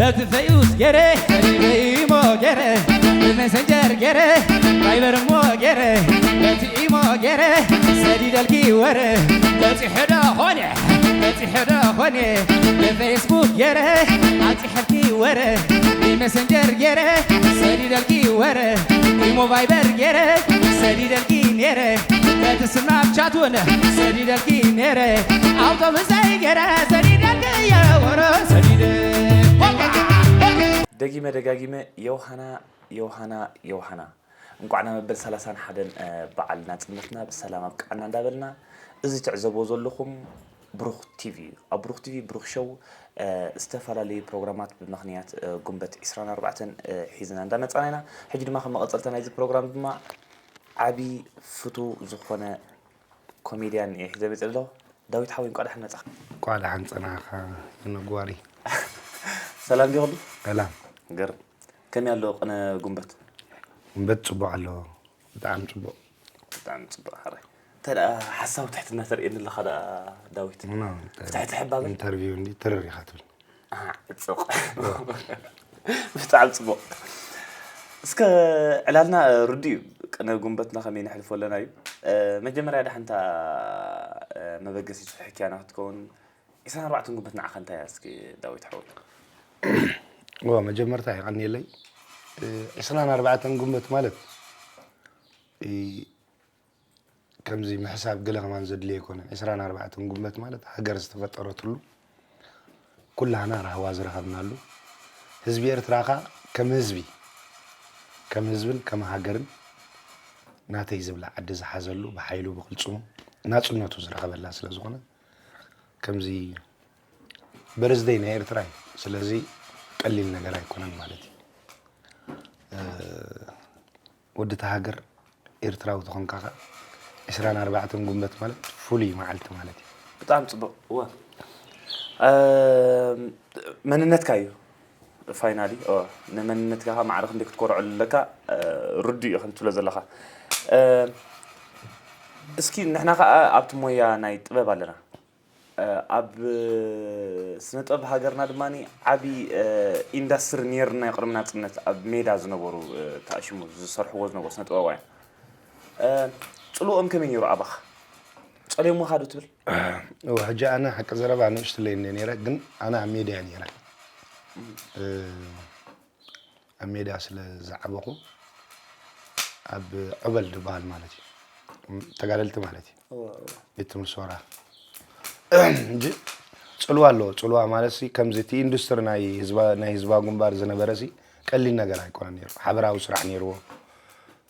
እቲ ፈዩስ ገረ ሰዲደ ኢሞ ገረ ብመሰንጀር ገረ ቫይበር እሞ ገረ በቲ ኢሞ ገረ ሰዲደልኪ ወረ በፂሐ ዶ ኾነ በፂሐ ዶ ኾነ ብፌስቡክ ገረ ኣፂሐልኪ ወረ ብመሰንጀር ገረ ሰዲደልኪ ወረ ኢሞ ቫይበር ገረ ሰዲደልኪ ነረ በቲ ስናፕቻት እውን ሰዲደልኪ ነረ ኣውቶቡሰይ ገረ ሰዲደልኪ የወረ ሰዲደ ደጊመ ደጋጊመ ዮሃና ዮሃና ዮሃና እንቋዕ ናብ መበል ሰላሳን ሓደን በዓል ናጽነትና ብሰላም ኣብቅዓና እንዳበልና፣ እዚ ትዕዘብዎ ዘለኹም ብሩኽ ቲቪ እዩ። ኣብ ብሩኽ ቲቪ ብሩኽ ሾው ዝተፈላለዩ ፕሮግራማት ብምኽንያት ጉንበት ዕስራን ኣርባዕተን ሒዝና እንዳመጻና ኢና። ሕጂ ድማ ከም መቐጸልታ ናይዚ ፕሮግራም ድማ ዓቢ ፍቱው ዝኾነ ኮሜድያን እየ ሒዘ መጽእ ኣለኹ። ዳዊት ሓወይ እንቋዕ ደሓን መጻኻ። እንቋዕ ደሓን ጸናሕካ ነጓሪ። ሰላም ድዩ ኩሉ? ሰላም። ግርም። ከመይ ኣሎ ቅነ ጉንበት? ጉንበት ጽቡቕ ኣሎ። ብጣዕሚ ጽቡቕ። ብጣዕሚ ጽቡቕ ሓራይ። እንታይ ደኣ ሓሳዊ ትሕትና ተርእየኒ ኣለኻ ደኣ ዳዊት? ኖ፣ ፍትሒ ትሕባበል? ኢንተርቪው እንዲ ትርር ኢኻ ትብል። ኣሃ፣ ጽቡቕ። ብጣዕሚ ጽቡቕ። እስከ ዕላልና ርዱእ እዩ። ቅነ ጉንበትና ከመይ ነሕልፎ ኣለና እዩ። እ፣ መጀመርያ ደሓንታ፣ እ፣ መበገሲ ጽሑፍ ሕክያና ክትከውን ዕስራን ኣርባዕተን ጉንበት ንዓኻ እንታይ እያ እስኪ ዳዊት ሓወይ? እወ፣ መጀመርታ የቐንየለይ። እ፣ ዕስራን ኣርባዕተን ጉንበት ማለት፣ እ፣ ከምዚ ምሕሳብ ገለ ከማን ዘድልዮ ኣይኮነን። ዕስራን ኣርባዕተን ጉንበት ማለት ሃገር ዝተፈጠረትሉ፣ ኩላህና ራህዋ ዝረኸብናሉ፣ ህዝቢ ኤርትራ ከኣ ከም ህዝቢ፣ ከም ህዝብን ከም ሃገርን ናተይ ዝብላ ዓዲ ዝሓዘሉ፣ ብሓይሉ ብቕልጽሙ ናጽነቱ ዝረኸበላ ስለ ዝኾነ፣ ከምዚ በርዝደይ ናይ ኤርትራ እዩ። ስለዚ ቀሊል ነገር ኣይኮነን ማለት እዩ። እ፣ ወዲ እታ ሃገር ኤርትራዊ ተኾንካ ኸኣ ዕስራን ኣርባዕተን ጉንበት ማለት ፍሉይ መዓልቲ ማለት እዩ። ብጣዕሚ ጽቡቕ። እወ። እ፣ መንነትካ እዩ። ፋይናሊ፣ ኦ፣ ንመንነትካ ኸኣ ማዕረ ክንደይ ክትኮርዐሉ ኣለካ፣ እ፣ ርዱእ እዩ ከምቲ ትብሎ ዘለኻ። እ፣ እስኪ ንሕና ኸኣ ኣብቲ ሞያ ናይ ጥበብ ኣለና። እ፣ ኣብ ስነ ጥበብ ሃገርና ድማ ዓቢ፣ እ፣ ኢንዳስትሪ ነይርና እዩ ቅድሚ ናጽነት ኣብ ሜዳ ዝነበሩ፣ እ፣ ተኣሽሙ ዝሰርሕዎ ዝነበሩ ስነ ጥበባውያን። እ፣ ጽልውኦም ከመይ ነይሩ ኣባኻ? ጸልዮምኻ ዶ ትብል? እወ፣ ሕጂ ኣነ ሓቂ ዘረባ ንእሽትለይ እንደ ነይረ፣ ግን ኣነ ኣብ ሜድያ ነይረ። እ፣ ኣብ ሜዳ ስለ ዝዓበኹ፣ ኣብ ዖበል ዝበሃል ማለት እዩ። ተጋደልቲ ማለት እዩ። እወ፣ እወ። ቤት ትምህርቲ ሶራ። እንጂ ጽልዋ ኣለዎ። ጽልዋ ማለት ሲ፣ ከምዚ እቲ ኢንዱስትሪ ናይ ህዝባ-፣ ናይ ህዝባዊ ግንባር ዝነበረ ሲ፣ ቀሊል ነገር ኣይኮነን ነይሩ። ሓበራዊ ስራሕ ነይርዎ።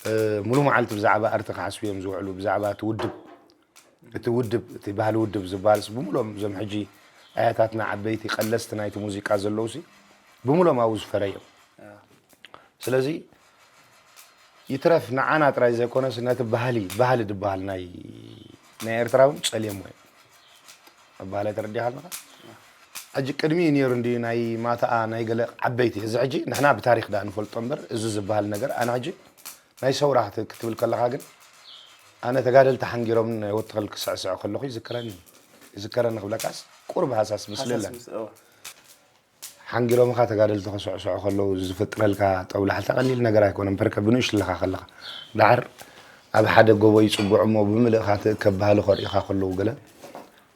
እ፣ ሙሉ መዓልቲ ብዛዕባ ኣርቲ ክሓስቡ እዮም ዝውዕሉ፣ ብዛዕባ እቲ ውድብ። እቲ ውድብ፣ እቲ ባህሊ ውድብ ዝበሃልስ ብምሎም እዞም ሕጂ ኣያታትና ዓበይቲ ቀለስቲ ናይቲ ሙዚቃ ዘለውሲ ብምሎም ኣብኡ ዝፈረ እዮም። ያ። ስለዚ ይትረፍ ንዓና ጥራይ ዘይኮነስ ነቲ ባህሊ፣ ባህሊ ዝበሃል ናይ፣ ናይ ኤርትራ እውን ጸልየሞ እዮም። ኣብ ባህሊ ተረዲኻ ኣለኻ? ሕጂ ቅድሚ እዩ ነይሩ እንዲ ናይ ማታኣ ናይ ገለ ዓበይቲ። እዚ ሕጂ ንሕና ብታሪኽ ደኣ ንፈልጦ እምበር እዚ ዝበሃል ነገር ኣነ ሕጂ ናይ ሰውራ ክት-፣ ክትብል ከለኻ ግን ኣነ ተጋደልቲ ሓንጊሮምን ናይ ወትኸል ክስዕስዕ ከለኹ ይዝከረኒ። ይዝከረኒ ክብለካስ ቁሩብ ሃሳስ ምስሊ ሃሳስ ኣለኒ። ምስ-፣ እወ። ሓንጊሮምኻ ተጋደልቲ ክስዕስዑ ከለዉ ዝፍጥረልካ ጠውላሕታ ቀሊል ነገር ኣይኮነን። ፐርከ ብንእሽቱ ኣለኻ ከለኻ ደሓር ኣብ ሓደ ጎቦ ይጽግዑ እሞ ብምልእኻ ትእከብ ባህሊ ከርእዩኻ ከለዉ ገለ፣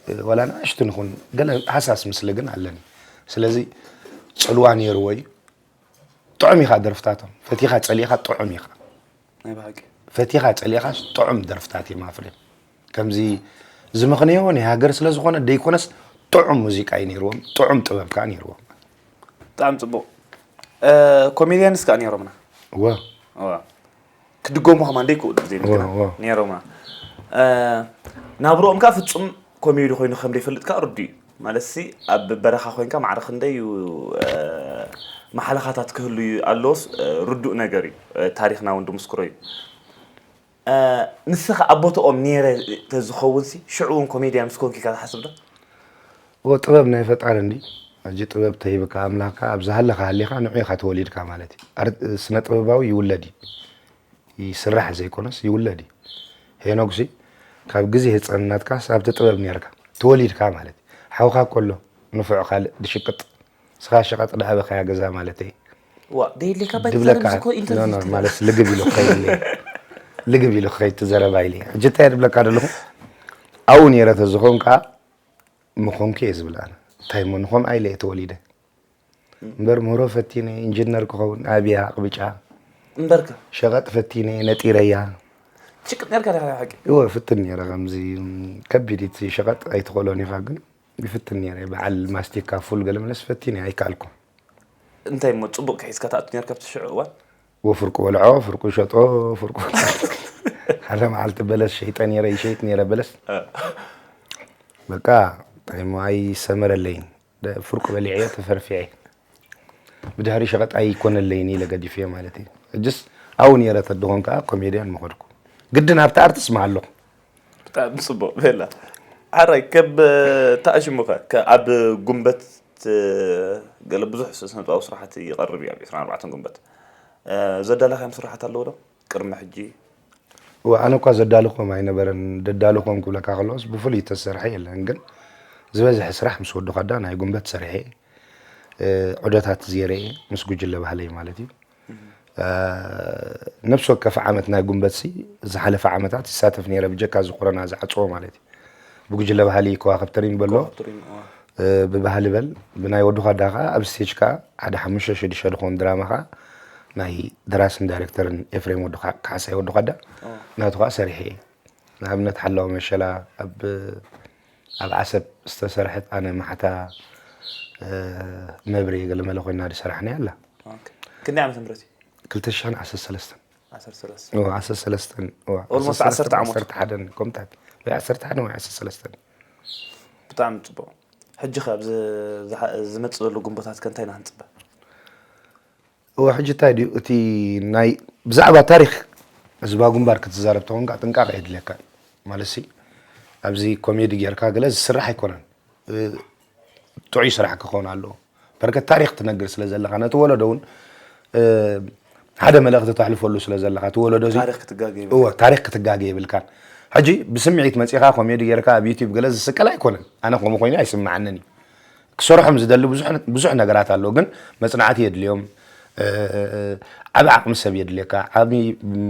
እ፣ ዋላ ንእሽቱ ንኹን ገለ ሃሳስ ምስሊ ግን ኣለኒ። ስለዚ ጽልዋ ነይርዎ እዩ። ጥዑም ኢኻ ደርፍታቶም። ፈቲኻ ጸሊእኻ ጥዑም ኢኻ። ናይ ብሓቂ። ፈቲኻ ጸሊእኻስ ጥዑም ደርፍታት እዮም ኣፍርዮም። ከምዚ ዝምኽንዮ ናይ ሃገር ስለ ዝኾነ ደይኮነስ ጥዑም ሙዚቃ እዩ ነይርዎም፣ ጥዑም ጥበብ ከኣ ነይርዎም። ብጣዕሚ ጽቡቕ። እ፣ ኮሜድያንስ ከኣ ነይሮምና። እወ። እወ። ክድገሙ ከማን ደይክእሉ ግዜ እወ፣ ነይሮምና። እወ። ነይሮምና። እ፣ ናብርኦም ከኣ ፍጹም ኮሜዲ ኮይኑ ከም ዘይፈልጥ ከኣ ርዱእ እዩ። ማለትሲ ኣብ በረኻ ኮይንካ ማዕረ ክንደይ እዩ፣ እ፣ መሓለኻታት ክህሉ እዩ ኣሎስ፣ እ፣ ርዱእ ነገር እዩ። እ፣ ታሪኽና እውን ድምስክሮ እዩ። እ፣ ንስኻ ኣብ ቦትኦም ነይረ ተዝኸውንሲ ሽዑ እውን ኮሜድያን ምስ ኮንኪ ኢልካ ትሓስብ ዶ? እወ፣ ጥበብ ናይ ፈጣሪ እንዲ። ሕጂ ጥበብ ተሂብካ ኣምላኽካ ኣብ ዝሃለኻ ሃሊኻ ንዑ ኢኻ ተወሊድካ ማለት እዩ። ኣር-፣ ስነ ጥበባዊ ይውለድ እዩ። ይስራሕ ዘይኮነስ ይውለድ እዩ። ሄኖግሲ ካብ ግዜ ህጻንነትካስ ኣብቲ ጥበብ ኔርካ ተወሊድካ ማለት እዩ። ሓውካ ከሎ ንፉዕ ካልእ ድሽቅጥ ንስኻ ሸቐጥ ዳሃበኻያ ገዛ ማለት እየ ዋ ደይድልየካ ባይ ድብለካ ትዛረብ እኮ ኖ፣ ኖ፣ ኢንተርቪው ማለት ልግብ ኢሉ ክኸይድ እየ። ልግብ ኢሉ ክኸይድ ትዘረባ ኢለ ሕጂ እንታይ ድብለካ ዘለኹ ኣብኡ ነይረ ተዝኾን ከዓ ምኾንኩ እየ ዝብል ኣነ እንታይ እሞ ንኸምኣ ኢለ እየ ተወሊደ እምበር ምህሮ ፈቲነ ኢንጂነር ክኸውን ኣብያ ቅብጫ እምበርካ ሸቐጥ ፈቲነ ነጢረያ ሽቅጥ ነርካ ዲኻ ሓቂ እወ ፍትን ነይረ ከምዚ ከቢድ እቲ ሸቐጥ ኣይትኽእሎን ኢኻ ግን ይፍትን ነይረ በዓል ማስቲካ ፉል ገለ መለስ ፈቲነ ኣይከኣልኩ እንታይ እሞ ፅቡቅ ከሒዝካ ትኣቱ ነርካ ኣብቲ ሽዑ እዋን ወፍርቁ በልዖ ፍርቁ ሸጦ ፍርቁ ሓደ መዓልቲ በለስ ሸይጠ ነይረ ይሸይጥ ነይረ በለስ በቃ እንታይ እሞ ኣይሰመረለይን ፍርቁ በሊዐዮ ተፈርፊዐ ብድሕሪ ሸቐጥ ኣይኮነለይን ኢለ ገዲፍዮ ማለት እዩ ሕጅስ ኣብኡ ነይረ ተድኾን ከዓ ኮሜድያን ምኸድኩ ግድን ኣብቲ ኣርትስ ምሃለኹ ብጣዕሚ ፅቡቅ ቤላ ሓራይ ከብ ተኣሽሙኸ ከ- ኣብ ጉንበት ገለ ብዙሕ ስነጥበባዊ ስራሓት ይቐርብ እዩ ኣብ ዕስራን ኣርባዕተን ጉንበት ዘዳለኻዮም ስራሓት ኣለዎ ዶ ቅድሚ ሕጂ እወ ኣነ እኳ ዘዳልኾም ኣይነበረን ደዳልኾም ክብለካ ከለስ ብፍሉይ ተሰርሐ የለን ግን ዝበዝሐ ስራሕ ምስ ወዲ ኳዳ ናይ ጉንበት ሰሪሐ ዑደታት ዝየረየ ምስ ጉጅለ ባህለይ ማለት እዩ ነፍሲ ወከፍ ዓመት ናይ ጉንበት ሲ ዝሓለፈ ዓመታት ይሳተፍ ነይረ ብጀካ እዚ ኮረና ዝዓፅዎ ማለት እዩ ብጉጅለ ባህሊ ከዋክብቲ ሪም በሎ ብባህሊ በል ብናይ ወዲ ኳዳ ከዓ ኣብ ስቴጅ ከዓ ሓደ ሓሙሽተ ሽዱሽተ ዝኾን ድራማ ከዓ ናይ ደራስን ዳይሬክተርን ኤፍሬም ወዲ ካሕሳይ ወዲ ኳዳ ናቱ ከዓ ሰሪሐ እየ ንኣብነት ሓላዊ መሸላ ኣብ ኣብ ዓሰብ ዝተሰርሐት ኣነ ማሕታ መብሬ ገለመለ ኮይና ዝሰራሕናያ ኣላ ክንደይ ዓመተ ምህረት እዩ ክልተ ሽሕን ዓሰርተ ሰለስተን ዓሰርተ ሰለስተ እዎ፣ ዓሰርተ ሰለስተን እዎ፣ Almost ዓሰርተ ሰለስተን ዓሰርተ ዓመት። ዓሰርተ ሓደን ኮምታት ወይ ዓሰርተ ሓደ ወይ ዓሰርተ ሰለስተን ብጣዕሚ ፅቡቅ ሕጂ ከ ኣብዚ ዝሓ- ዝመፅእ ዘሎ ጉንቦታት ከ እንታይ ኢና ክንፅበ እዎ ሕጂ እንታይ ድዩ እቲ ናይ ብዛዕባ ታሪክ ህዝባዊ ግንባር ክትዛረብ ተኾንካ ጥንቃቐ የድልየካ ማለት ሲ ኣብዚ ኮሜዲ ጌርካ ገለ ዝስራሕ ኣይኮነን እ፣ ጥዑይ ስራሕ ክኸውን ኣለዎ በርከት ታሪክ ትነግር ስለ ዘለካ ነቲ ወለዶ እውን እ፣ ሓደ መልእክቲ ተሕልፈሉ ስለ ዘለካ እቲ ወለዶ እዚ ታሪክ ክትጋገ ይብል እወ ታሪክ ክትጋገ የብልካን ሕጂ ብስምዒት መፂኻ ኮሜዲ ጌርካ ኣብ ዩቲብ ገለ ዝስቀል ኣይኮነን ኣነ ከምኡ ኮይኑ ኣይስምዓንን እዩ ክሰርሖም ዝደሊ ብዙሕ ብዙሕ ነገራት ኣሎ ግን መፅናዕቲ የድልዮም እ፣ ዓቢ ዓቕሚ ሰብ የድልየካ ዓቢ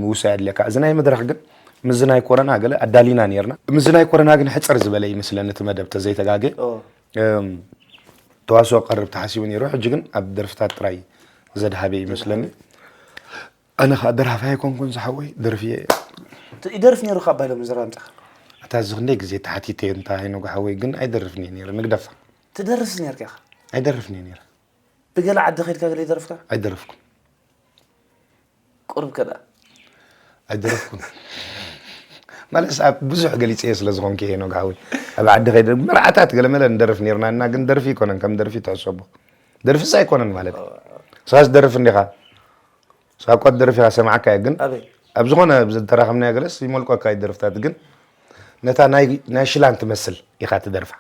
ምውሳእ የድልየካ እዚ ናይ መድረክ ግን ምዚ ናይ ኮረና ገለ ኣዳሊና ነርና ምዚ ናይ ኮረና ግን ሕፅር ዝበለ ይመስለኒ እቲ መደብ ተዘይተጋገ ኦ፣ እም፣ ተዋስኦ ቀርብ ተሓሲቡ ነይሩ ሕጂ ግን ኣብ ደርፍታት ጥራይ ዘድሃበ ይመስለኒ ኣነ ከዓ ደራፋይ ኣይኮንኩን ዝሓወይ ደርፊ እየ ት- ይደርፍ ነይሩ ካብ ባይሎም ዘረባ ምፃኻ ኣታ እዚ ክንደይ ግዜ ተሓቲተ እንታይ ነጉ ሓወይ ግን ኣይደርፍን እየ ነይረ ንግደፋ ትደርስ ነርካ ኢኻ ኣይደርፍን እየ ነይረ ብገለ ዓዲ ከድካ ገለ ይደርፍካ ኣይደረፍኩን ቁርብ ከዳ ኣይደረፍኩን ማለት ኣብ ብዙሕ ገሊፀ ስለ ዝኾንኩ እየ ነጋዊ ኣብ ዓዲ ከይደ መርዓታት ገለመለ ንደርፍ ነርና እና ግን ደርፊ ይኮነን ከም ደርፊ ትሕሰቦ ደርፊስ ኣይኮነን ማለት ስኻስ ደርፍ እንዲኻ ስኻ እኳ ደርፊ ሰማዕካ እየ ግን ኣበይ ኣብ ዝኾነ ዝተራኸብናዮ ገለስ ይመልቆካ እዩ ደርፍታት ግን ነታ ናይ ናይ ሽላን ትመስል ኢኻ ትደርፋ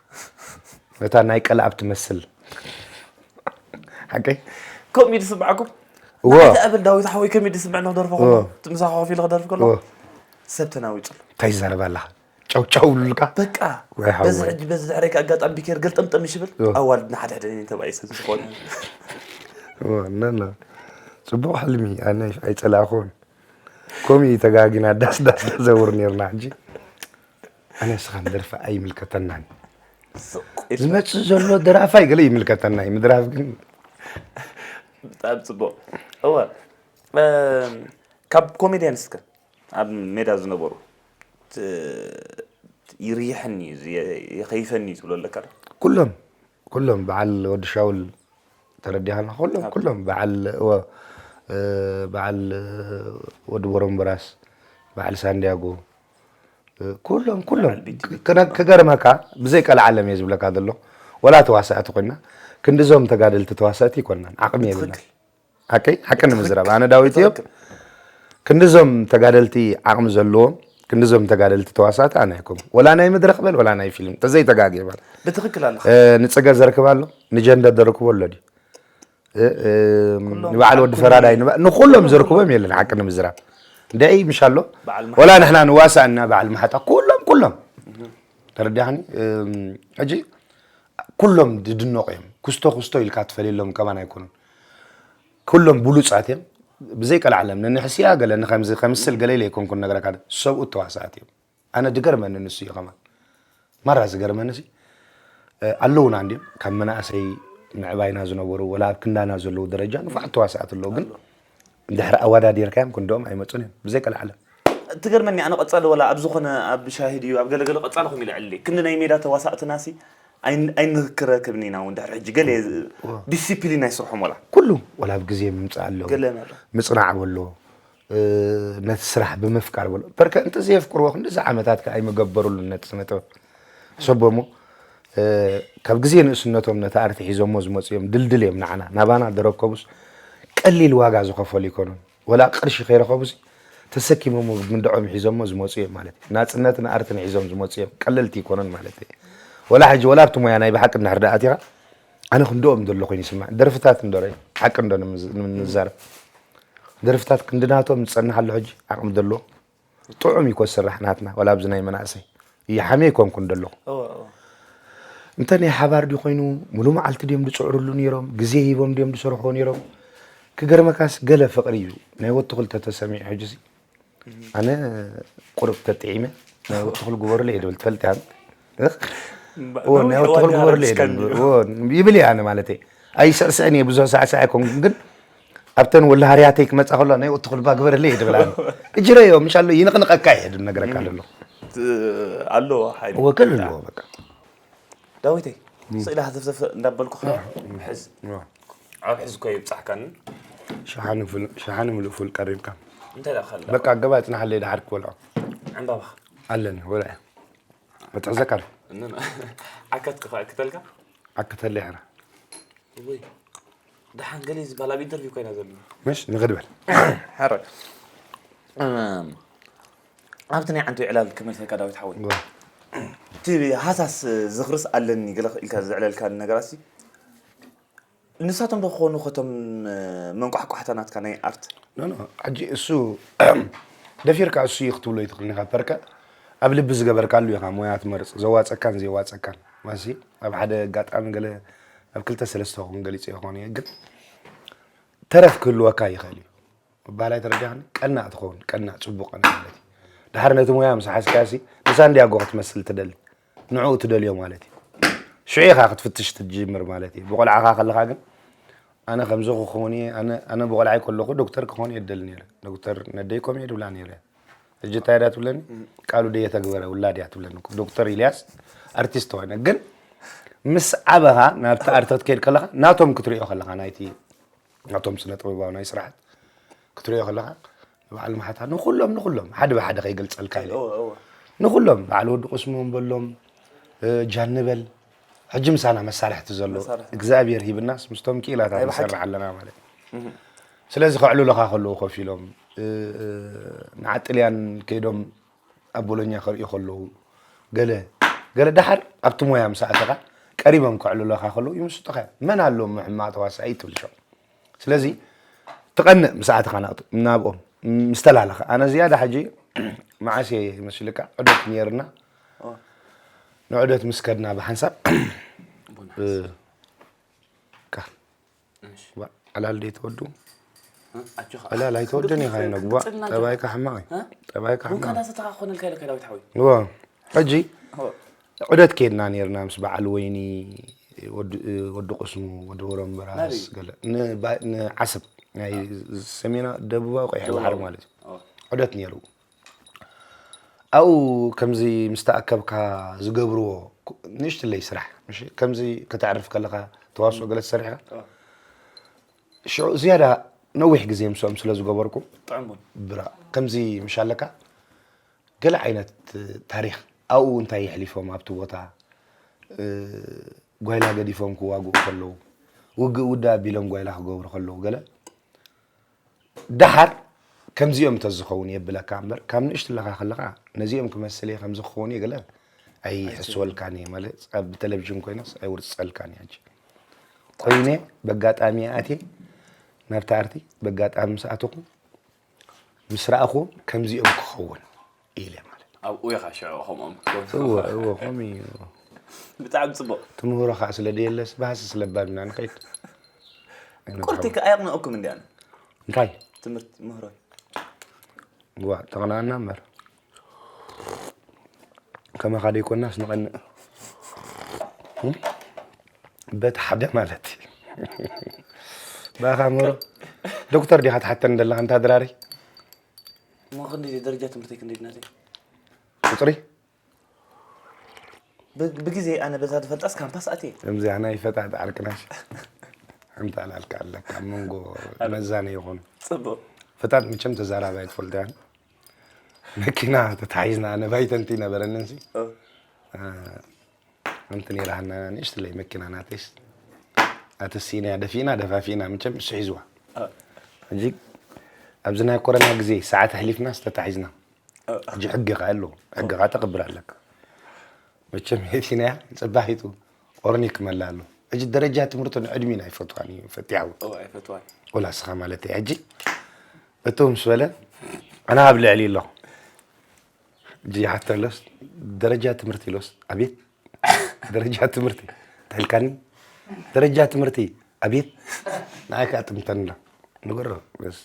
ነታ ናይ ቀልኣብ ትመስል ሓቀይ ከምኡ እዩ ዝስምዓኩም እዎ። ንዓይ ኣብል ዳዊት ሓወይ ከመይ ዝስምዕ ንክደርፎ ከሎ እዎ። እቲ ምሳኻ ኮፍ ኢለ ክደርፍ ከሎ እዎ። ሰብ ተናዊፁ ኣሎ እንታይ ይዛረብ ኣለኻ ጨውጨው ይብሉልካ በቃ ወይ ሓወይ። በዚ ሕጂ በዚ ድሕረካ ኣጋጣሚ ቢኬር ገልጠምጠም ይሽብል እዎ። ኣዋልድና ሓደ ሓደ ተባይ ሰብ ዝኾነ እዎ፣ እና እና። ፅቡቅ ሕልሚ ኣነ ኣይፀላእኹን ከምኡ እዩ ተጋጊና ዳስ ዳስ ዘውር ነርና ሕጂ ኣነ ስኻ ንደርፊ ኣይምልከተናን ስቕ ኢልካ ዝመፅእ ዘሎ ደራፋይ ገለ ይምልከተና እዩ ምድራፍ ግን ብጣዕሚ ፅቡቅ እወ እም፣ ካብ ኮሜድያን እስከ ኣብ ሜዳ ዝነበሩ ት- ይርይሐኒ እዩ፣ የ- የኸይፈኒ እዩ ትብሎ ኣለካ ዶ? ኩሎም ኩሎም በዓል ወዲ ሻውል ተረዲኻና ኩሎም ኩሎም በዓል እወ፣ እ፣ በዓል እ፣ ወዲ ቦሮምበራስ በዓል ሳንዲያጎ እ፣ ኩሎም ኩሎም በዓል ቢቲ ቢቲ። ክነ- ክገርመካ ብዘይ ቀልዓለም እየ ዝብለካ ዘሎ ወላ ተዋሳእቲ ኮይና ክንዲዞም ተጋደልቲ ተዋሳእቲ ይኮናን ዓቕሚ የብልና ትኽክል ሓቀይ ሓቂ ንምዝራብ ኣነ ዳዊት እዮም ክንዲዞም ተጋደልቲ ዓቕሚ ዘለዎም ክንዲዞም ተጋደልቲ ተዋሳእቲ ኣነ ኣይኮም ወላ ናይ መድረክ በል ወላ ናይ ፊልም ተዘይተጋግየ ማለት ብትኽክል ኣለኻ እ፣ ንፅገ ዘርክብ ኣሎ ንጀንደር ዘርክቦ ኣሎ ድዩ እ፣ እ፣ ንበዓል ወዲ ፈራዳይ ንበ- ንኩሎም ዘርክቦም የለን ሓቂ ንምዝራብ እንደይ ምሽ ኣሎ በዓል ወላ ንሕና ንዋሳእ እና በዓል ማሓጣ ኩሎም ኩሎም ተረዳኽኒ እም፣ ሕጂ ኩሎም ዝድነቑ እዮም። ኩስቶ ኩስቶ ኢልካ ትፈልየሎም ከማን ኣይኮኑን። ኩሎም ብሉጻት እዮም። ብዘይ ቀልዓለም ንንሕስያ ገለ ንኸምዚ ከምስል ገለ ኢለ ኣይኮንኩን ነገረካ፣ ሰብኡት ተዋሳእቲ እዮም። ኣነ ዝገርመኒ ንሱ እዩ ከማን። ማራ ዝገርመኒ ሲ ኣለውና እንዲም ካብ መናእሰይ ምዕባይና ዝነበሩ ወላ ኣብ ክንዳና ዘለዉ ደረጃ ንፉዓት ተዋሳእቲ ኣለዉ፣ ግን ድሕሪ ኣወዳዲርካዮም ክንድኦም ኣይመፁን እዮም ብዘይ ቀልዓለም። ትገርመኒ። ኣነ ቀፃሊ ወላ ኣብ ዝኾነ ኣብ ሻሂድ እዩ ኣብ ገለገለ ቀፃሊ ኹም ኢለ ዕሊ ክንዲ ናይ ሜዳ ተዋሳእትና ሲ ኣይን- ኣይንክረክብን ኢና እውን ድሕሪ ሕጂ ገለ ዲሲፕሊን ኣይስርሖም ወላ ኩሉ ወላ ኣብ ግዜ ምምፃእ ኣለዎ፣ ገለ ኣሎ። ምፅናዕ በሎ፣ ነቲ ስራሕ ብምፍቃር በሎ። በርከ እንተዘየፍቅርዎ ክንዲዚ ዓመታት ከ ኣይምገበሩሉን ነቲ ስነ ጥበብ። ሕሰቦ እሞ ካብ ግዜ ንእስነቶም ነቲ ኣርቲ ሒዞሞ ዝመፁ እዮም፣ ድልድል እዮም ንዓና። ናባና ደረከቡስ ቀሊል ዋጋ ዝኸፈሉ ኣይኮኑን። ወላ ቅርሺ ከይረኸቡሲ ተሰኪሞሞ ብምንድዖም ሒዞሞ ዝመፁ እዮም ማለት እዩ። ናፅነትን ኣርትን ሒዞም ዝመፁ እዮም፣ ቀለልቲ ኣይኮኑን ማለት እዩ። ወላ ሕጂ ወላ ኣብቲ ሞያ ናይ ብሓቂ እንድሕር ደኣ ኣቲኻ ኣነ ክንድኦም ዘሎ ኮይኑ ይስማዕ። ደርፍታት እንዶ ርእ ሓቂ እንዶ ንምዝ- ንምንዛረብ ደርፍታት ክንድናቶም ዝፀንሕ ኣሎ ሕጂ ዓቕሚ ዘለዎ ጥዑም እዩ ኮ ዝስራሕ ናትና ወላ ኣብዚ ናይ መናእሰይ ይሓመ ይኮንኩን ደለኹ እወ፣ እወ። እንተ ናይ ሓባር ድዩ ኮይኑ ሙሉ መዓልቲ ድዮም ዝፅዕሩሉ ነይሮም ግዜ ሂቦም ድዮም ዝሰርሕዎ ነይሮም ክገርመካስ ገለ ፍቕሪ እዩ ናይ ወትኹል ተተሰሚዑ ሕጅዚ ኣነ ቁርብ ተጥዒመ ናይ ወትኹል ግበሩለይ እየ ድብል ትፈልጥ እያ እምባ- እዎ ናይ ወትኹል ግበሩለይ እየ ድብል እዎ ይብል እየ ኣነ ማለት እየ ኣይስዕስዕን እየ ብዙሕ ሳዕሳዕ ኣይኮንኩን ግን ኣብተን ወላሃርያተይ ክመፃ ከሎ ናይ ወትኹል ባ ግበረለይ እየ ድብል ኣነ እጅረዮ ምሻሎ ይንቕንቐካ እየ ድነግረካ ደሎ ኣለዎ ሓይሊ ወገን ኣለዎ በቃ ዳዊተይ ስእሊ ሃተፍተፍ እንዳበልኩ ሕዝ ኣብ ሕዝ እኮ ይብፃሕካኒ ሸሓኒ ምሉእ ፉል ቀሪብካ እንታይ ዳ ከላ በቃ ገባ ፅናሓለይ ድሓር ክበልዖ ዕምባባ ኣለኒ ወላ መትሕዘካ ዓካት ክተልካ ዓክተለይ ሕራ ወይ ደሓን ገለ ዝበሃል ኣብ ኢንተርቪው ኮይና ዘሎ ምሽ ንኽድ በል ሕረ ኣብቲ ናይ ዓንቶ ዕላል ክመልሰልካ ዳዊት ሓወይ እቲ ሃሳስ ዝኽርስ ኣለኒ ገለ ኢልካ ዘዕለልካ ነገራት ንሳቶም ዶ ክኾኑ ከቶም መንቋሕቋሕታ ናትካ ናይ ኣርት ኖ ኖ ሕጂ እሱ ደፊርካ እሱ እዩ ክትብሎ ይትኽእል ኢኻ ፐርከ ኣብ ልቢ ዝገበርካሉ ኢኻ ሞያ ትመርፅ ዘዋፀካን ዘይዋፀካን ማሲ ኣብ ሓደ ኣጋጣሚ ገለ ኣብ ክልተ ሰለስተ ኹን ገሊፀ ይኾን እየ ግን ተረፍ ክህልወካ ይኽእል እዩ ምባል ኣይተረዳኽኒ ቀናእ ትኸውን ቀናእ ፅቡቕ ቀናእ ማለት እዩ ድሓር ነቲ ሞያ ምስ ሓዝካሲ ንሳንዲያጎ ክትመስል ትደሊ ንዕኡ ትደልዮ ማለት እዩ ሽዑ ኢኻ ክትፍትሽ ትጅምር ማለት እዩ ብቆልዓኻ ከለኻ ግን ኣነ ከምዚ ክኸውን እየ ኣነ ብቆልዓይ ከለኹ ዶክተር ክኾን እየ ደሊ ነይረ ዶክተር ነደይ ኮም እየ ድብላ ነይረ ሕጂ እንታይ እያ ትብለኒ ቃሉ ደየ ተግበረ ውላድ እያ ትብለኒ ዶክተር ኢልያስ ኣርቲስት ኾይነ ግን ምስ ዓበኻ ናብቲ ኣርተት ከይድ ከለኻ ናቶም ክትሪኦ ከለኻ ናይቲ ናቶም ስነ ጥበባዊ ናይ ስራሓት ክትሪኦ ከለኻ ንበዓል ማሓታ ንኩሎም ንኩሎም ሓደ ብሓደ ከይገልፀልካ ኢለ ንኩሎም በዓል ወዲ ቁስሞም በሎም ጃንበል ሕጂ ምሳና መሳርሕቲ ዘሎ እግዚኣብሔር ሂብናስ ምስቶም ክኢላታት ንሰርሕ ኣለና ማለት እዩ ስለዚ ከዕልሉኻ ከለዉ ኮፍ ኢሎም ንዓጥልያን ከይዶም ኣብ ቦሎኛ ከርእዩ ከለዉ ገለ ገለ ደሓር ኣብቲ ሞያ ምስ ኣተኻ ቀሪቦም ከዕልሉኻ ከለዉ ይምስጡኻ እዮም መን ኣለዎም ሕማቕ ተዋሳኢ ትብል ሸው ስለዚ ትቐንእ ምስ ኣተኻ ናብኦም ምስ ተላለኻ ኣነ ዝያዳ ሕጂ መዓስ እየ መስልካ ዑደት ነይርና ንዑደት ምስ ከድና ብሓንሳብ ቃል ዕላል ደይ ትወዱ ዕላል ኣይትወድን ኢኻ ነግቧ ጠባይካ ሕማቕ እዩ ጠባይካ ሕማቕ ዳሰተኻ ክኾነልካ ኢለካ ዳዊት ሓወይ ሕጂ ዑደት ከድና ነርና ምስ በዓል ወይኒ ወዲ ቁስሙ ወዲ ወረምበራስ ገለ ንዓሰብ ናይ ሰሜና ደቡባዊ ቀይሕ ባሕሪ ማለት እዩ ዑደት ነይሩ ኣብኡ ከምዚ ምስ ተኣከብካ ዝገብርዎ ንእሽትለይ ስራሕ ከምዚ ከተዕርፍ ከለካ ተዋስኦ ገለ ትሰርሕ ኢካ ሽዑ ዝያዳ ነዊሕ ግዜ ምስኦም ስለ ዝገበርኩ ብራ ከምዚ ምሽ ኣለካ ገለ ዓይነት ታሪክ ኣብኡ እንታይ የሕሊፎም ኣብቲ ቦታ ጓይላ ገዲፎም ክዋግኡ ከለዉ ውግእ ውዳ ኣቢሎም ጓይላ ክገብሩ ከለዉ ገለ ደሓር ከምዚኦም እንተዝኸውን የብለካ እምበር ካብ ንእሽትለኻ ከለኻ ነዚኦም ክመስል እየ ከምዚ ክኸውን እየ ገለ ኣይሕስወልካን እየ ማለት ኣብ ብቴሌቪዥን ኮይነስ ኣይውርፀልካን እየ ሕጂ ኮይነ በጋጣሚ ኣትየ ናብቲ ኣርቲ በጋጣሚ ምስ ኣተኹ ምስ ረኣኹዎም ከምዚኦም ክኸውን ኢለ ማለት ኣብኡ ኢኻ ሽዑ ከምኦም ክትከውን እወ እወ ከምኡ እዩ ብጣዕሚ ጽቡቕ። ትምህሮ ከዓ ስለ ደየለስ ባህሲ ስለ ባልና ንኸይድ ቁርቲ ከኣየቕንአኩም እንዲ ኣነ እንታይ ትምህርቲ ምህሮይ ዋ ተቕናና እምበር ከማኻ ደይኮናስ ንቐንእ እም? በቲ ሓደ ማለት እዩ ባኻ ምሮ ዶክተር ዲኻ ትሓተን ዘለኻ እንታ ድራሪ እሞ ክንዲ ደረጃ ትምህርተይ ክንዲ ናተይ ቁፅሪ ብ- ብግዜ ኣነ በዛ ዝፈልጣስ ካምፓስ ኣትየ ከምዚኣ ናይ ፈጣጥ ዓርቅናሽ ሓንቲ ኣላልካ ኣለካ ኣብ መንጎ መዛነ ይኹን ጽቡቕ ፈጣጥ መቸም ተዛራባይ ትፈልጦ ያን መኪና ተታሒዝና ኣነ ባይተንቲ ነበረኒ እንሲ ኦ፣ ኣንቲ ነይራሃና ንእሽትለይ መኪና ናተይስ ኣተሲና ደፊና ደፋፊና መቸም እሱ ሒዝዋ ኦ፣ ሕጂ ኣብዚ ናይ ኮረና ግዜ ሰዓት ኣሕሊፍና ዝተታሒዝና ኦ፣ ሕጂ ሕጊ ኸ ኣሎ ሕጊ ኸ ተኽብር ኣለካ መቸም ሄቲናያ ፅባሒቱ ኦርኒክ መላ ኣሎ ሕጂ ደረጃ ትምህርቱ ንዕድሚን ኣይፈትዋን እዩ ፈቲያዊ ኦ፣ ኣይፈትዋን ወላ ስኻ ማለት እዩ ሕጂ እቱ ምስ በለ ኣና ኣብ ልዕሊ ኣሎ ሕጂ ይሓተሎስ ደረጃ ትምህርቲ ኢሎስ ኣቤት ደረጃ ትምህርቲ እንታይ ኢልካኒ ደረጃ ትምህርቲ ኣቤት ንዓይ ከዓ ጥምተኒ ኣሎ ንገሮ በስ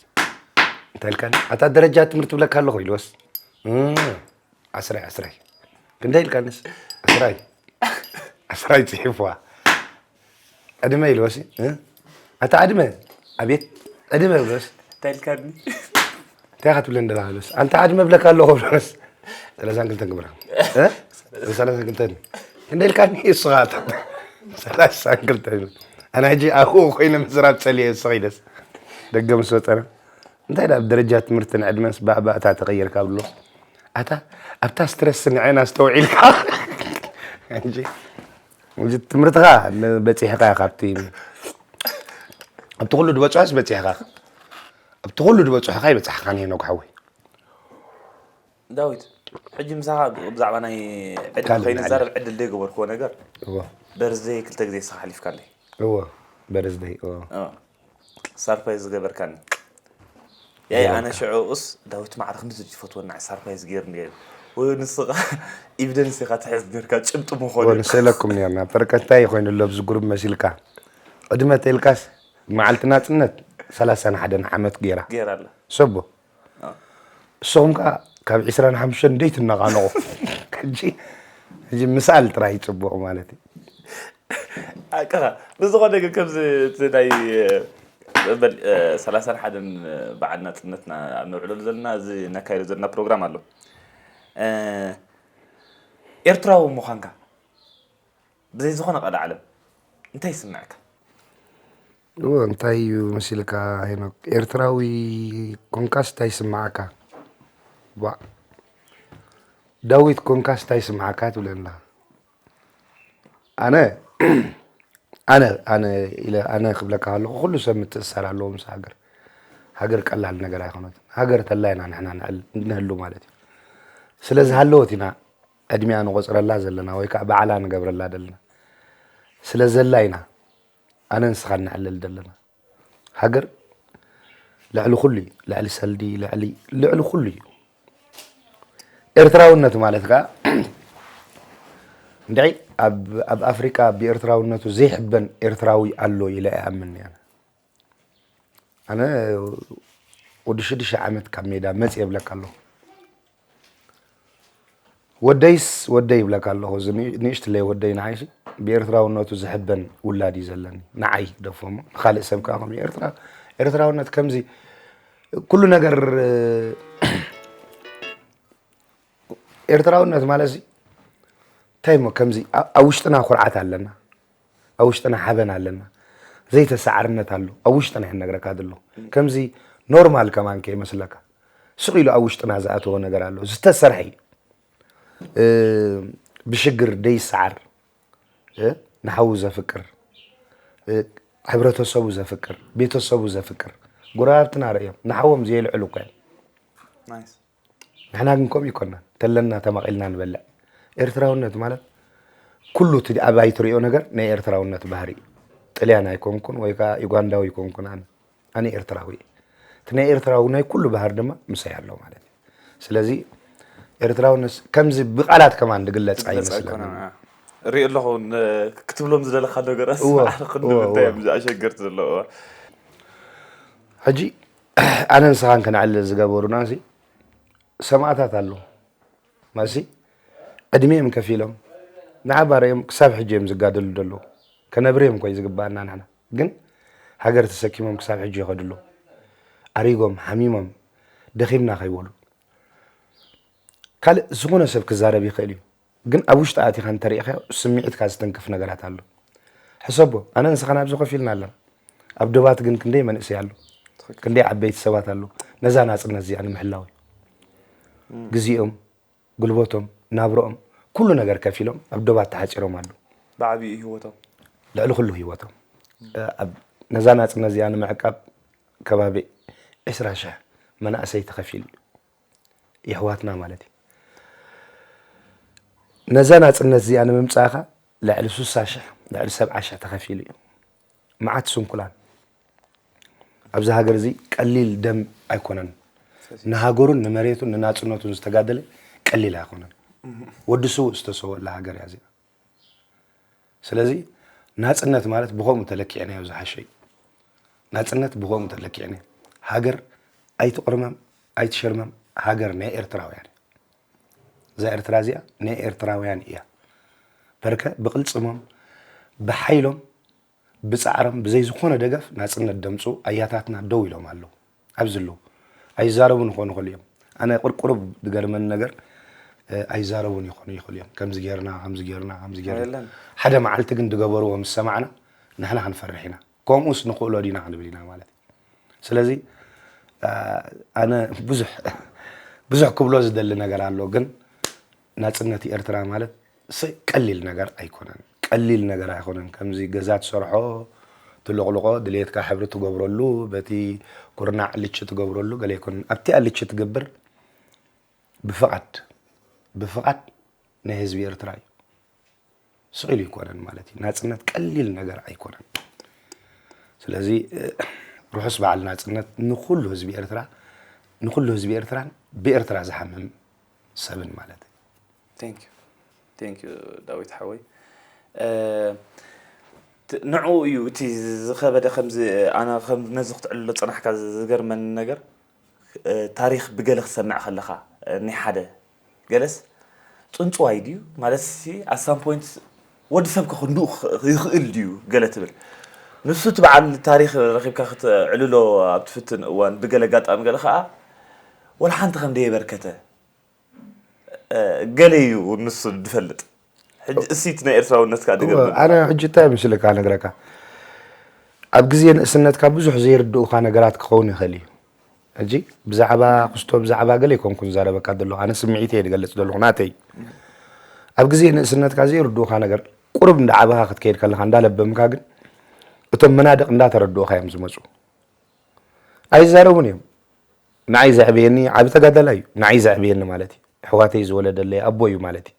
እንታይ ኢልካኒ ኣታ ደረጃ ትምህርቲ ብለካ ኣለኹ ኢልወስ እም፣ ዓስራይ ዓስራይ ክንደይ ኢልካንስ ዓስራይ ዓስራይ ፅሒፍዋ ዕድመ ኢልወሲ እ? ኣታ ዕድመ ኣቤት ዕድመ ብለስ እንታይ ኢልካኒ እንታይ ክትብለ እንደላ ብለስ ኣንታ ዕድመ ብለካ ኣለኹ ብለስ ሰላሳን ክልተን ግብራ እ? ሰላሳን ክልተን ክንደይ ኢልካኒ እሱኻ ኣታ ሰላሳን ክልተን ኣነ ሕጂ ኣብኡ ኮይነ ምስራብ ፀልየ እሱ ኸይደስ ደገ ምስ ወፀና እንታይ ዳ ደረጃ ትምህርትን ዕድመንስ ባእባእታ ተቐይርካ ብሎ ኣታ ኣብታ ስትረስ ንዐን ኣስተውዒልካ እንጂ እንጂ ትምህርትኻ በፂሕካ ካብቲ ኣብቲ ኩሉ ዝበፅሖስ በፂሕካ ኣብቲ ኩሉ ዝበፅሖካ ይበፃሕካን ሄኖክ ሓወይ ዳዊት ሕጂ ምሳኻ ብዛዕባ ናይ ዕድል ካልእ ከይንዛረብ ንዕድል። ዕድል ዘይገበርክዎ ነገር እዎ በርዝደይ ክልተ ግዜ ንስኻ ሓሊፍካለይ እዎ በርዝደይ እዎ ሰርፕራይዝ ዝገበርካኒ ያይ ኣነ ሽዑ ኡስ ዳዊት ማዕረ ክንዲ ዝፈትወና ሰርፕራይዝ ገይር ገይር ወይ ንስኻ ኢቪደንስ ኢኻ ትሕዝ ነርካ ጭብጢ ምኾኑ ንስእለኩም ነርና ፐርከ እንታይ ኮይኑ ኣሎ ኣብዚ ጉሩብ መሲልካ ዕድመ ተልካስ መዓልቲ ናፅነት ሰላሳን ሓደን ዓመት ገይራ ገይር ኣለ ሰቦ እሶም ከዓ ካብ ዕስራን ሓሙሽተን ደይ ትነቓነቑ ሕጂ ሕጂ ምሳል ጥራይ ይፅቡቕ ማለት እዩ ኣቀኻ ብዝኾነ ግን ከምዚ እቲ ናይ በል ሰላሳን ሓደን በዓል ናፅነትና ኣብ ነውዕለሉ ዘለና እዚ ነካይዶ ዘለና ፕሮግራም ኣሎ ኤርትራዊ ምዃንካ ብዘይ ዝኾነ ቀዳ ዓለም እንታይ ይስምዐካ እዎ እንታይ እዩ መሲልካ ሄኖክ ኤርትራዊ ኮንካስ እንታይ ይስምዓካ ዋ ዳዊት ኮንካስ እንታይ ይስምዓካ ትብለና ኣነ ኣነ ኣነ ኢለ ኣነ ክብለካ ከለኹ ኩሉ ሰብ ምትእሳር ኣለዎ ምስ ሃገር ሃገር ቀላል ነገር ኣይኮነትን ሃገር ተላይና ንሕና ንህሉ ማለት እዩ ስለ ዝሃለወት ኢና ዕድሚኣ ንቆፅረላ ዘለና ወይ ከዓ በዓላ ንገብረላ ዘለና ስለ ዘላ ኢና ኣነ ንስኻ ነዕልል ዘለና ሃገር ልዕሊ ኩሉ እዩ ልዕሊ ሰልዲ ልዕሊ ልዕሊ ኩሉ እዩ ኤርትራውነት ማለት ከዓ እንድዒ ኣብ ኣብ ኣፍሪቃ ብኤርትራውነቱ ዘይሕበን ኤርትራዊ ኣሎ ኢለ ኣይኣምን እየ ኣነ ወዲ ሽዱሽተ ዓመት ካብ ሜዳ መፅ የብለካ ኣለኹ ወደይስ ወደይ ይብለካ ኣለኹ እዚ ንእሽትለይ ወደይ ንዓይሲ ብኤርትራውነቱ ዝሕበን ውላድ እዩ ዘለኒ ንዓይ ደፎሞ ንካልእ ሰብ ከዓ ከም ኤርትራ ኤርትራውነት ከምዚ ኩሉ ነገር ኤርትራውነት ማለት እዚ እንታይ ሞ ከምዚ ኣብ ውሽጥና ኩርዓት ኣለና ኣብ ውሽጥና ሓበን ኣለና ዘይተሰዓርነት ኣሎ ኣብ ውሽጥና ይነግረካ ዘሎ ከምዚ ኖርማል ከማን ከይመስለካ ስቕ ኢሉ ኣብ ውሽጥና ዝኣተወ ነገር ኣሎ ዝተሰርሐ እዩ ብሽግር ደይሰዓር ንሓዉ ዘፍቅር ሕብረተሰቡ ዘፍቅር ቤተሰቡ ዘፍቅር ጎረባብትና ርእዮም ንሓዎም ዘየልዕሉ እኮ እዮም ንሕና ግን ከምኡ ይኮና ተለና ተማቒልና ንበልዕ ኤርትራውነት ማለት ኩሉ እቲ ኣባይ ትሪኦ ነገር ናይ ኤርትራውነት ባህሪ ጥልያን ኣይኮንኩን ወይ ከዓ ዩጋንዳዊ ይኮንኩን ኣነ ኣነ ኤርትራዊ እቲ ናይ ኤርትራዊ ናይ ኩሉ ባህር ድማ ምሳይ ኣሎ ማለት እዩ ስለዚ ኤርትራውነት ከምዚ ብቃላት ከማን ዝግለፅ ኣይመስለንን ርኢ ኣለኹ፣ ን-፣ ክትብሎም ዝደለኻ ነገራት እወ፣ ስማዕ፣ ክንዲ እወ፣ ምንታይ እወ። እዮም ዝኣሸገርቲ ዘለዉ? ሕጂ ኣነ ንስኻን ከነዕልል ዝገበሩና ሲ ሰማእታት ኣለዉ። ማሲ ዕድሜኦም ከፊሎም ንዓባር እዮም ክሳብ ሕጂ እዮም ዝጋደሉ ዘለዉ። ከነብርዮም እኮ እዩ ዝግባኣና ንሕና። ግን ሃገር ተሰኪሞም ክሳብ ሕጂ ይኸዱ ኣለዉ። ኣሪጎም፣ ሓሚሞም፣ ደኺምና ከይበሉ። ካልእ ዝኾነ ሰብ ክዛረብ ይኽእል እዩ። ግን ኣብ ውሽጢ ኣቲኻ እንተሪእኻዮ ስምዒትካ ዝትንክፍ ነገራት ኣሎ። ሕሰቦ፣ ኣነ ንስኻን ኣብዚ ኮፍ ኢልና ኣለና። ኣብ ዶባት ግን ክንደይ መንእሰይ ኣሎ፣ ክንደይ ዓበይቲ ሰባት ኣሎ፣ ነዛ ናጽነት እዚኣ ንምሕላው ግዜኦም፣ ጉልበቶም፣ ናብረኦም፣ ኩሉ ነገር ከፊሎም ኣብ ዶባት ተሓጺሮም ኣለዉ። ብዓብዩ ህይወቶም። ልዕሊ ኩሉ ህይወቶም። ኣብ ነዛ ናጽነት እዚኣ ንምዕቃብ ከባቢ ዕስራ ሽሕ መናእሰይ ተኸፊሉ እዩ። የሕዋትና ማለት እዩ። ነዛ ናጽነት እዚኣ ንምምጻእኻ ልዕሊ ስሳ ሽሕ፣ ልዕሊ ሰብዓ ሽሕ ተኸፊሉ እዩ። መዓት ስንኩላን ኣብዚ ሃገር እዚ ቀሊል ደም ኣይኮነን። ንሃገሩን ንመሬቱን ንናጽነቱን ዝተጋደለ ቀሊል ኣይኮነን። ወዲ ስውእ ዝተሰወላ ሃገር እያ እዚኣ። ስለዚ ናጽነት ማለት ብኸምኡ ተለኪዕናዮ ዝሓሸ እዩ። ናጽነት ብኸምኡ ተለኪዕናዮ። ሃገር ኣይትቕርመም ኣይትሸርመም፣ ሃገር ናይ ኤርትራውያን እያ። እዛ ኤርትራ እዚኣ ናይ ኤርትራውያን እያ። በርከ ብቕልጽሞም፣ ብሓይሎም፣ ብጻዕሮም፣ ብዘይ ዝኾነ ደገፍ ናጽነት ደምጹ ኣያታትና ደው ኢሎም ኣለዉ። ኣብዚ ኣለዉ። ኣይዛረቡን ይኾኑ ይኽእሉ እዮም። ኣነ ቁርቁሩብ ዝገርመኒ ነገር፣ እ፣ ኣይዛረቡን ይኾኑ ይኽእሉ እዮም። ከምዚ ጌርና፣ ከምዚ ጌርና፣ ከምዚ ጌርና። የለን። ሓደ መዓልቲ ግን ዝገበርዎ ምስ ሰማዕና ንሕና ክንፈርሕ ኢና። ከምኡስ ንኽእሎ ዲና ክንብል ኢና ማለት እዩ። ስለዚ፣ እ፣ ኣነ ብዙሕ፣ ብዙሕ ክብሎ ዝደሊ ነገር ኣሎ፣ ግን ናጽነት ኤርትራ ማለት ስ-፣ ቀሊል ነገር ኣይኮነን። ቀሊል ነገር ኣይኮነን። ከምዚ ገዛ ትሰርሖ፣ ትልቕልቆ፣ ድሌትካ ሕብሪ ትገብረሉ፣ በቲ ኩርናዕ ልቺ ትገብረሉ ገለ ኣይኮነን። ኣብቲኣ ልቺ ትገብር ብፍቓድ፣ ብፍቓድ ናይ ህዝቢ ኤርትራ እዩ። ስቕ ኢሉ ኣይኮነን ማለት እዩ። ናጽነት ቀሊል ነገር ኣይኮነን። ስለዚ፣ እ፣ ርሑስ በዓል ናጽነት ንኹሉ ህዝቢ ኤርትራ፣ ንኹሉ ህዝቢ ኤርትራን ብኤርትራ ዝሓምም ሰብን ማለት እዩ። Thank you። Thank you ዳዊት ሓወይ። እ፣ ት-፣ ንዕኡ እዩ እቲ ዝኸበደ። ከምዚ ኣነ ከም ነዚ ክትዕልሎ ዝጸናሕካ ዝገርመኒ ነገር፣ እ፣ ታሪኽ ብገለ ክትሰምዕ ከለኻ፣ እ፣ ናይ ሓደ ገለስ ጽንጽዋይ ድዩ? ማለት ሲ፣ at some point ወዲ ሰብ ከ ክንድኡ ኽ-፣ ይኽእል ድዩ? ገለ ትብል። ንሱ እቲ በዓል ታሪኽ ረኺብካ ክትዕልሎ ኣብ ትፍትን እዋን ብገለ ኣጋጣሚ ገለ ኸኣ ወላ ሓንቲ ከም ደየበርከተ፣ እ፣ ገለ እዩ ንሱ ዝፈልጥ። ሕጂ እሲት ናይ ኤርትራውነትካ ድገርመና። ኣነ ሕጂ እንታይ ምስልካ ነግረካ፣ ኣብ ግዜ ንእስነትካ ብዙሕ ዘይርድኡኻ ነገራት ክኸውን ይኽእል እዩ። ሕጂ ብዛዕባ ክስቶ ብዛዕባ ገለ ኣይኮንኩን ዛረበካ ዘለኹ፣ ኣነ ስምዒት እየ ዝገልጽ ዘለኹ ናተይ። ኣብ ግዜ ንእስነትካ ዘይርድኡኻ ነገር ቁሩብ እንዳዓበኻ ክትከይድ ከለኻ እንዳለበምካ ግን እቶም መናድቕ እንዳተረድኡኻ እዮም ዝመጹ። ኣይዛረቡን እዮም። ንዓይ ዘዕበየኒ ዓቢ ተጋዳላይ እዩ። ንዓይ ዘዕበየኒ ማለት እዩ። ኣሕዋተይ ዝወለደለይ ኣቦ እዩ ማለት እዩ።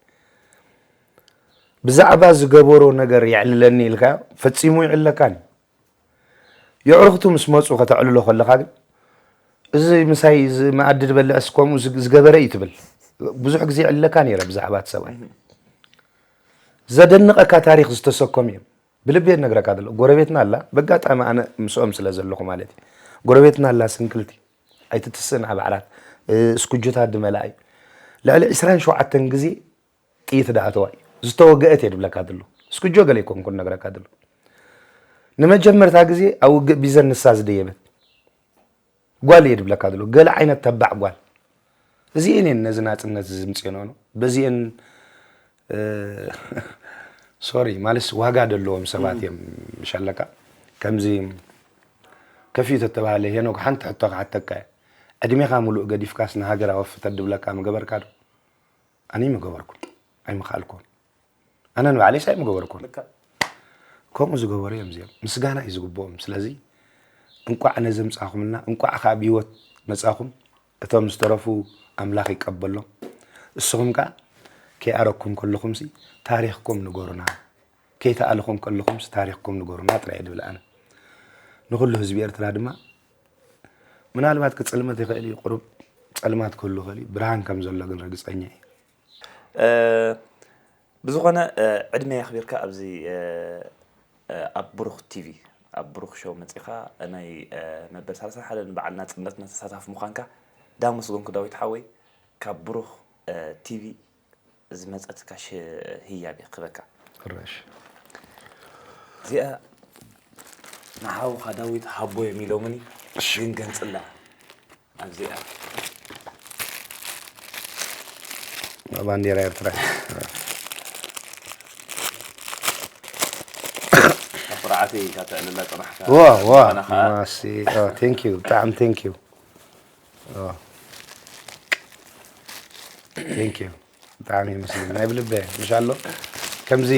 ብዛዕባ ዝገበሮ ነገር የዕልለኒ ኢልካ ፈጺሙ ይዕልለካን እዩ። የዕሩኽቱ ምስ መጹ ከተዕልሎ ከለኻ ግን፣ "እዚ ምሳይ፣ እዚ መኣዲ ዝበልዕስ ከምኡ ዝግ-፣ ዝገበረ እዩ" ትብል። ብዙሕ ግዜ ይዕልለካ ነይረ ብዛዕባ እቲ ሰብኣይ። ዘደንቐካ ታሪኽ ዝተሰከሙ እዮም። ብልቢ እየ ዝነግረካ ዘሎ። ጎረቤትና ኣላ፣ በጋጣሚ ኣነ ምስኦም ስለ ዘለኹ ማለት እዩ። ጎረቤትና ኣላ ስንክልቲ፣ ኣይትትስእን ኣብ ዓራት፣ እ፣ እስኩጆታት ዝመልኣ እዩ። ልዕሊ ዕስራን ሸውዓተን ግዜ ጥይት ደኣተዋ እዩ። ዝተወገአት እየ ድብለካ ዘሎ። እስኩጆ ገለ ኣይኮንኩን ነግረካ ዘሎ። ንመጀመርታ ግዜ ኣብ ውግእ ቢዘን ንሳ ዝደየበት ጓል እየ ድብለካ ዘሎ። ገለ ዓይነት ተባዕ ጓል። እዚኤን እየን ነዚ ናጽነት እዚ ዝምጽኤን ሆኖ። በዚኤን፣ እ፣ ሶሪ፣ ማለትስ ዋጋ ዘለዎም ሰባት እዮም። ምሻለካ ከምዚ ከፊኡ ተተባሃለ፣ ሄኖክ፣ ሓንቲ ሕቶ ክሓተካ እየ። ዕድሜኻ ሙሉእ ገዲፍካስ ንሃገር ኣወፍተት ድብለካ ምገበርካ ዶ? ኣነ ኣይምገበርኩን፣ ኣይምኸኣልኩን። ኣነ ንባዕለይስ ኣይምገበርኩን። ልክዕ። ከምኡ ዝገበሩ እዮም እዚኦም። ምስጋና እዩ ዝግብኦም። ስለዚ እንቋዕ ነዚ ምጻኹምልና፣ እንቋዕ ከኣ ብህይወት መጻኹም። እቶም ዝተረፉ ኣምላኽ ይቀበሎም። እስኹም ከኣ ከይኣረግኩም ከለኹምሲ ታሪኽኩም ንገሩና። ከይተኣልኹም ከለኹምሲ ታሪኽኩም ንገሩና ጥራይ እየ ድብል ኣነ። ንኹሉ ህዝቢ ኤርትራ ድማ ምናልባት ክጽልመት ይኽእል እዩ፣ ቁሩብ ጸልማት ክህሉ ይኽእል እዩ፣ ብርሃን ከም ዘሎ ግን ርግጸኛ እየ። እ፣ ብዝኾነ ዕድመ የኽቢርካ ኣብዚ ኣብ ብሩኽ ቲቪ ኣብ ብሩኽ ሾው መፂኻ ናይ መበል ሰላሳን ሓደን በዓል ናፅነትና ተሳታፊ ምዃንካ ዳመስጎንኩ ዳዊት ሓወይ። ካብ ብሩኽ ቲቪ ዝመፀትካ ህያብ ክበካ። ርሽ እዚኣ ንሓውኻ ዳዊት ሃቦ የሚለውምኒ ግን ገንፅላ ኣብዚኣ ባንዴራ ኤርትራ ኩርዓተይ ካብ ተዕልላ ፅናሕካ ዋ ዋ ኣነ ከዓ ማሲ ቴንክ ዩ ብጣዕሚ ቴንክ ዩ ቴንክ ዩ ብጣዕሚ ይመስል ናይ ብልበ ምሽ ኣሎ ከምዚ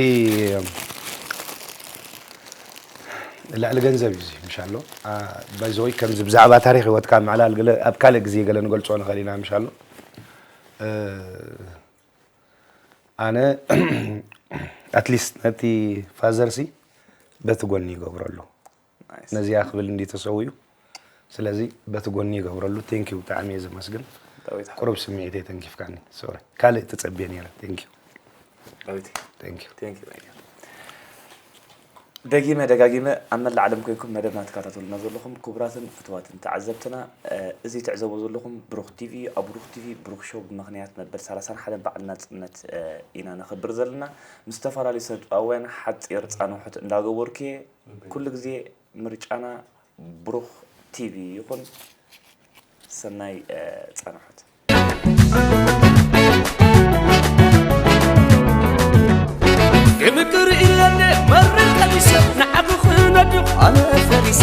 ልዕሊ ገንዘብ እዩ ምሽ ኣሎ ባይዘወይ ከምዚ ብዛዕባ ታሪክ ህይወትካ ምዕላል ገለ ኣብ ካልእ ግዜ ገለ ንገልፆ ንኽእል ኢና ምሽ ኣሎ ኣነ ኣትሊስት ነቲ ፋዘርሲ በቲ ጎኒ ይገብረሉ ነዚኣ ክብል እንዲ ተሰውዩ ስለዚ በቲ ጎኒ ይገብረሉ ቴንክ ዩ ብጣዕሚ እየ ዘመስግን ዳዊት ቁሩብ ስምዒት እየ ተንኪፍካኒ ሶሪ ካልእ ትጸብየ ነይረ ቴንክ ዩ ዳዊት ቴንክ ዩ Thank you, thank you. ደጊመ ደጋጊመ ኣብ መላእ ዓለም ኮይንኩም መደብና ትከታተሉና ዘለኹም ክቡራትን ፍትዋትን ተዓዘብትና እዚ ትዕዘቡ ዘለኹም ብሩኽ ቲቪ ኣብ ብሩኽ ቲቪ ብሩኽ ሾው ብምኽንያት መበል ሰላሳን ሓደን በዓል ናፅነት ኢና ነኽብር ዘለና ምስ ዝተፈላለዩ ሰብኣውያን ሓፂር ፃንሑት እንዳገበርኩ ኩሉ ግዜ ምርጫና ብሩኽ ቲቪ ይኹን ሰናይ ፃንሑት ክምቅር ኢለኒ መርር ቀሚሰ ንዓኺ ክነድቕ ኣነ ፈሪሰ